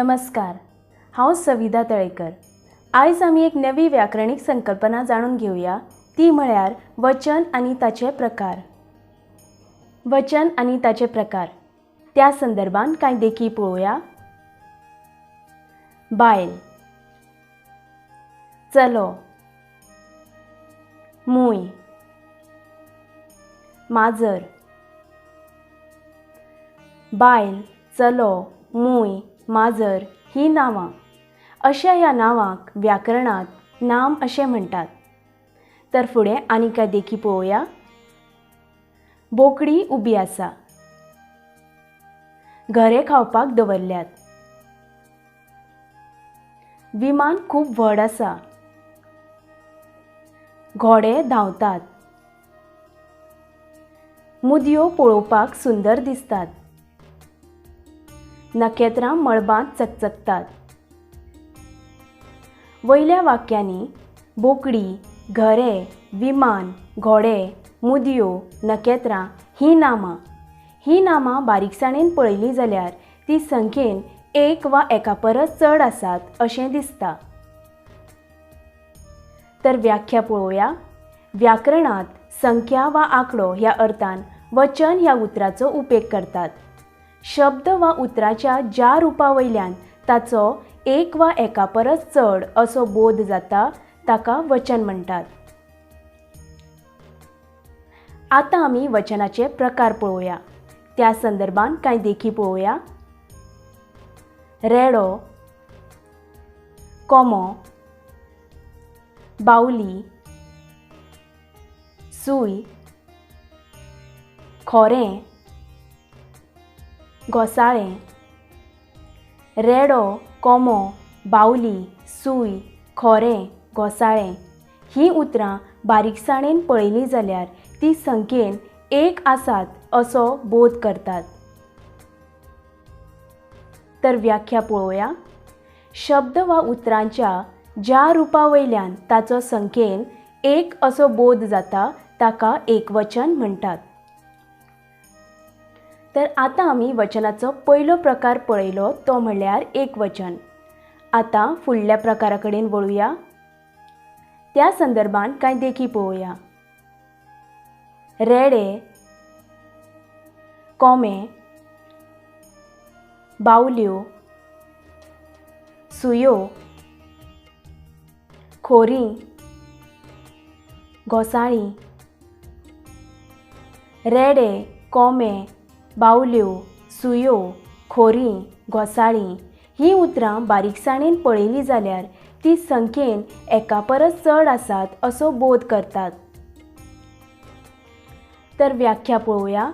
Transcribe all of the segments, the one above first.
नमस्कार, हांव सविधा तळेकर. आयज आमी एक नवी व्याकरणीक संकल्पना जाणून घेवया, ती म्हळ्यार वचन आनी ताचे प्रकार. वचन आनी ताचे प्रकार त्या संदर्भात कांय देखी पळोवया. बायल, चलो, मूय, माजर. बायल, चलो, मूय, माजर ही नांवां. अशा ह्या नांवांक व्याकरणांत नाम अशें म्हणटात. तर फुडें आनी कांय देखी पळोवया. बोकडी उबी आसा, घरे खावपाक दवरल्यात, विमान खूब व्हड आसा, घोडे धांवतात, मुदयो पळोवपाक सुंदर दिसतात, नखेत्रां मळबांत चकचकतात. वयल्या वाक्यांनी बोकडी, घरे, विमान, घोडे, मुदयो, नखेत्रां हीं नामां. हीं नामां बारीकसाणेन पळयलीं जाल्यार ती संख्येन एक वा एका परस चड आसात अशें दिसता. तर व्याख्या पळोवया. व्याकरणांत संख्या वा आंकडो ह्या अर्थान वचन ह्या उतराचो उपेग करतात. शब्द वा उतराच्या ज्या रुपा वयल्यान ताचो एक वा एका परस चड असो बोध जाता ताका वचन म्हणटात. आतां आमी वचनाचे प्रकार पळोवया. त्या संदर्भात कांय देखी पळोवया. रेडो, कोमो, बावली, सूय, खोरें, घोसाळें. रेडो, कोमो, बावली, सूय, खोरें, घोसाळें हीं उतरां बारीकसाणेन पळयलीं जाल्यार ती संख्येन एक आसात असो बोध करतात. तर व्याख्या पळोवया. शब्द वा उतरांच्या ज्या रुपा वयल्यान ताचो संख्येन एक असो बोध जाता ताका एकवचन म्हणटात. तर आतां आमी वचनाचो पयलो प्रकार पळयलो तो म्हळ्यार एकवचन. आतां फुडल्या प्रकारा कडेन वळुया. त्या संदर्भात कांय देखी पळोवया. रेडे, कोमे, बावल्यो, सुयो, खोरीं, घोसाळीं. रेडे, कोमे, बावल्यो, सुयो, खोरीं, घोसाळीं हीं उतरां बारीकसाणेन पळयलीं जाल्यार ती संख्येन एका परस चड आसात असो बोध करतात. तर व्याख्या पळोवया.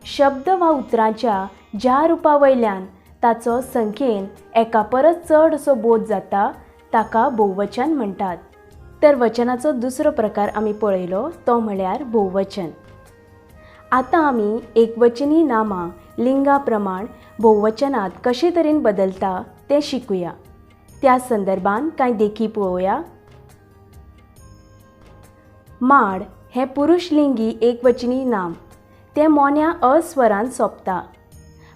शब्द वा उतरांच्या ज्या रुपा वयल्यान ताचो संख्येन एका परस चड असो बोध जाता ताका भोववचन म्हणटात. तर वचनाचो दुसरो प्रकार आमी पळयलो तो म्हळ्यार भोववचन. आतां आमी एकवचनी नामां लिंगा प्रमाण भोववचनांत कशे तरेन बदलता तें शिकुया. त्या संदर्भात कांय देखी पळोवया. माड हें पुरुशलिंगी एकवचनी नाम. तें मोन्या अस्वरान सोंपता.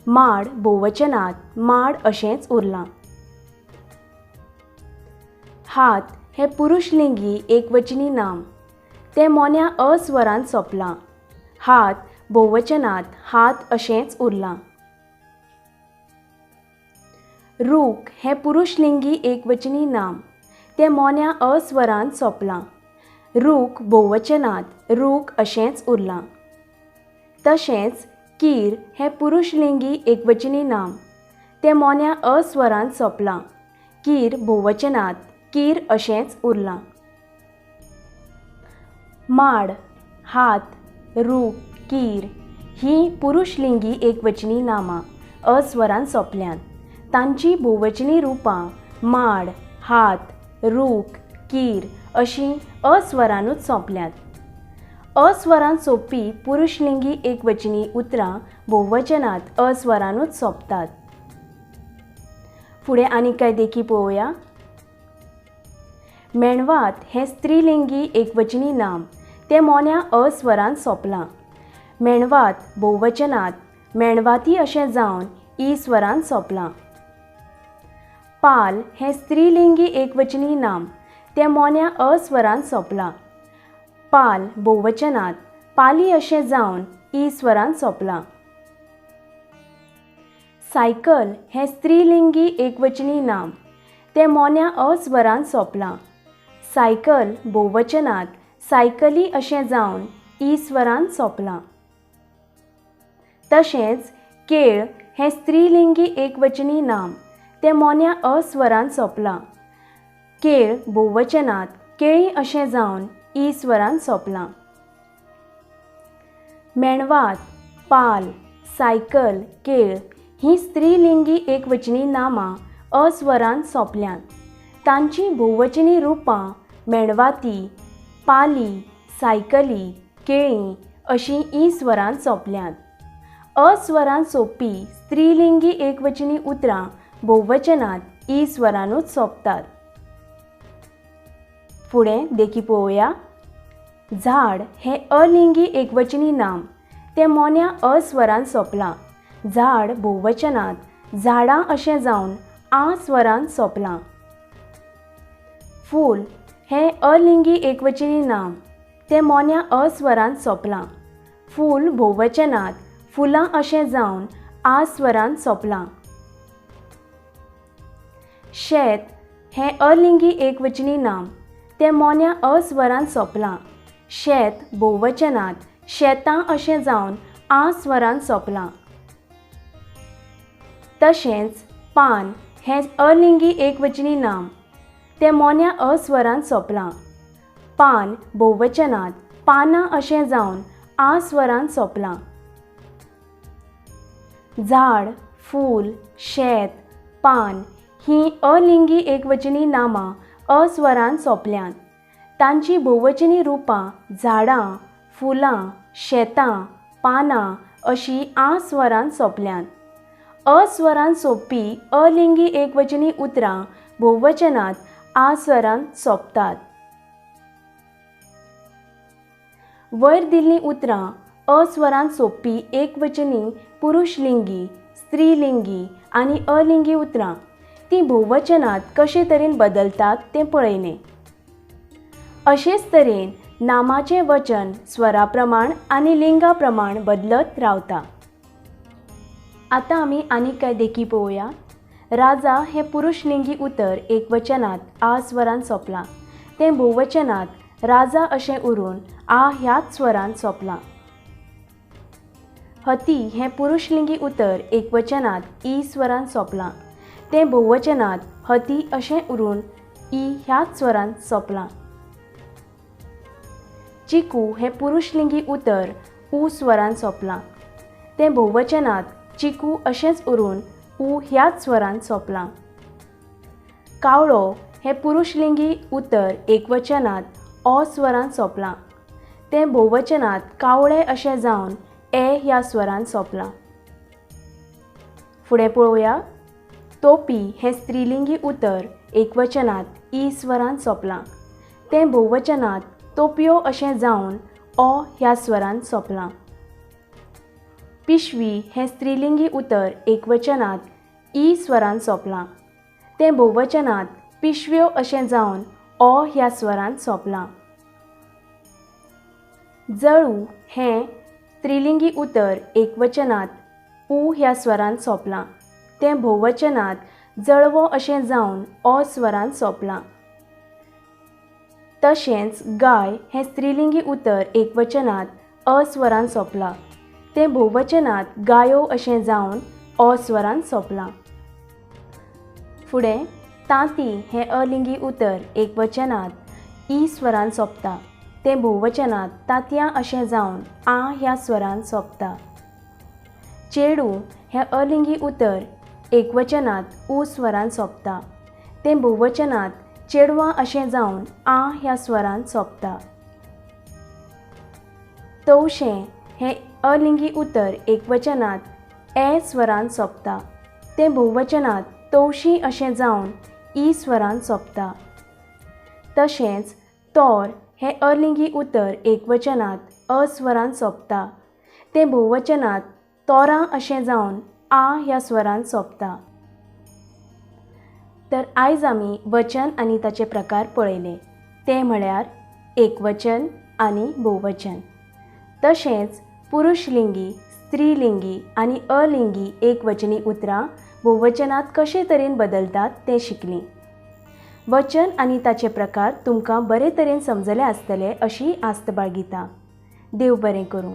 माड भोववचनांत माड अशेंच उरलां. हात हें पुरुशलिंगी एकवचनी नाम. तें मोन्या अस्वरान सोंपलां. हात भोववचनांत हात अशेंच उरलां. रूख हें पुरुशलिंगी एकवचनी नाम. तें मोन्या अस्वरान सोंपलां. रूख भोववचनांत रूख अशेंच उरलां. तशेंच कीर हें पुरुशलिंगी एकवचनी नाम. तें मोन्या अस्वरान सोंपलां. कीर भोववचनांत कीर अशेंच उरलां. माड, हात, रूख, कीर हीं पुरुशलिंगी एकवचनी नामां अस्वरान सोंपल्यांत. तांची भोववचनी रुपां माड, हात, रूख, कीर अशीं अस्वरानूच सोंपल्यांत. अस्वरान सोंपपी पुरुशलिंगी एकवचनी उतरां भोववचनांत अस्वरानूच सोंपतात. फुडें आनी कांय देखी पळोवया. मेणवात हें स्त्रीलिंगी एकवचनी नाम. तें मोन्या अस्वरान सोंपलां. मेणवात भोववचनांत मेणवाती अशें जावन ई स्वरान सोंपलां. पाल हें स्त्रीलिंगी एकवचनी नाम, तें मोन्या अ स्वरान सोंपलां. पाल भोववचनांत पाली अशें जावन ई स्वरान सोंपलां. सायकल हें स्त्रीलिंगी एकवचनी नाम, तें मोन्या अ स्वरान सोंपलां. सायकल भोववचनांत सायकली अशें जावन ई स्वरान सोंपलां. तशेंच केळ हें स्त्रीलिंगी एकवचनी नाम, तें मोन्या अ स्वरान सोंपलां. केळ भोववचनांत केळीं अशें जावन ई स्वरान सोंपलां. मेणवात, पाल, सायकल, केळ हीं स्त्रीलिंगी एकवचनी नामां अ स्वरान सोंपल्यांत. तांचीं भोववचनी रुपां मेणवाती, पाली, सायकली, केळीं अशीं ई स्वरान सोंपल्यांत. अ स्वरान सोंपपी स्त्रीलिंगी एकवचनी उतरां भोववचनांत ई स्वरानूच सोंपतात. फुडें देखी पळोवया. झाड हें अलिंगी एकवचनी नाम, तें मोन्या अ स्वरान सोंपलां. झाड भोववचनांत झाडां अशें जावन आ स्वरान सोंपलां. फूल हें अलिंगी एकवचनी नाम, तें मोन्या अ स्वरान सोंपलां. फूल भोववचनांत फुलां अशें जावन आ स्वरान सोंपलां. शेत हें अलिंगी एकवचनी नाम, तें मोन्या अ स्वरान सोंपलां. शेत भोववचनांत शेतां अशें जावन आ स्वरान सोंपलां. तशेंच पान हें अलिंगी एकवचनी नाम, तें मोन्या अ स्वरान सोंपलां. पान भोववचनांत पानां अशें जावन आ स्वरान सोंपलां. झाड, फूल, शेत, पान हीं अलिंगी एकवचनी नामां अ स्वरान सोंपल्यांत. तांचीं भोववचनी रुपां झाडां, फुलां, शेतां, पानां अशीं आ स्वरान सोंपल्यांत. अ स्वरान सोंपपी अलिंगी एकवचनी उतरां भोववचनांत आ स्वरान सोंपतात. वयर दिल्लीं उतरां अ स्वरान सोंपपी एकवचनी पुरुशलिंगी, स्त्रीलिंगी आनी अलिंगी उतरां तीं भोववचनांत कशे तरेन बदलतात तें पळयलें. अशेच तरेन नामाचें वचन स्वरा प्रमाण आनी लिंगा प्रमाण बदलत रावता. आतां आमी आनीक कांय देखी पळोवया. राजा हें पुरुशलिंगी उतर एकवचनांत आ स्वरान सोंपलां. तें भोववचनांत राजा अशें उरून आ ह्याच स्वरान सोंपलां. हती हें पुरुशलिंगी उतर एकवचनांत ई स्वरान सोंपलां. तें भोववचनांत हती अशें उरून ई ह्याच स्वरान सोंपलां. चिकू हें पुरुशलिंगी उतर उ स्वरान सोंपलां. तें भोववचनांत चिकू अशेंच उरून उ ह्याच स्वरान सोंपलां. कावळो हें पुरुशलिंगी उतर एकवचनांत अ स्वरान सोंपलां. तें भोववचनांत कावळे अशें जावन ए ह्या स्वरान सोंपलां. फुडें पळोवया. तोपी हें स्त्रीलिंगी उतर एकवचनांत ई स्वरान सोंपलां. तें भोववचनांत तोपयो अशें जावन अ ह्या स्वरान सोंपलां. पिशवी हें स्त्रीलिंगी उतर एकवचनांत ई स्वरान सोंपलां. तें भोववचनांत पिशव्यो अशें जावन अ ह्या स्वरान सोंपलां. जळू हें स्त्रीलिंगी उतर एकवचनांत उ ह्या स्वरान सोंपलां. तें भोववचनांत जळवो अशें जावन अ स्वरान सोंपलां. तशेंच गाय हें स्त्रीलिंगी उतर एकवचनांत अ स्वरान सोंपलां. तें भोववचनांत गायो अशें जावन अ स्वरान सोंपलां. फुडें तांती हें अलिंगी उतर एकवचनांत ई स्वरान सोंपता. तें भोववचनांत तांतयां अशें जावन आ ह्या स्वरान सोंपता. चेडूं हें अलिंगी उतर एकवचनांत उ स्वरान सोंपता. तें भोववचनांत चेडवां अशें जावन आ ह्या स्वरान सोंपता. तवशें हें अलिंगी उतर एकवचनांत ए स्वरान सोंपता. तें भोववचनांत तवशीं अशें जावन ई स्वरान सोंपता. तशेंच तोर हें अलिंगी उतर एकवचनांत अ स्वरान सोंपता. तें भोववचनांत तोरां अशें जावन आ ह्या स्वरान सोंपता. तर आयज आमी वचन आनी ताचे प्रकार पळयले, ते म्हळ्यार एकवचन आनी भोववचन. तशेंच पुरुशलिंगी, स्त्रीलिंगी आनी अलिंगी एकवचनी उतरां भोववचनांत कशे तरेन बदलतात तें शिकलीं. वचन आनी ताचे प्रकार तुमकां बरे तरेन समजले आसतले अशी आस्त बाळगिता. देव बरें करूं.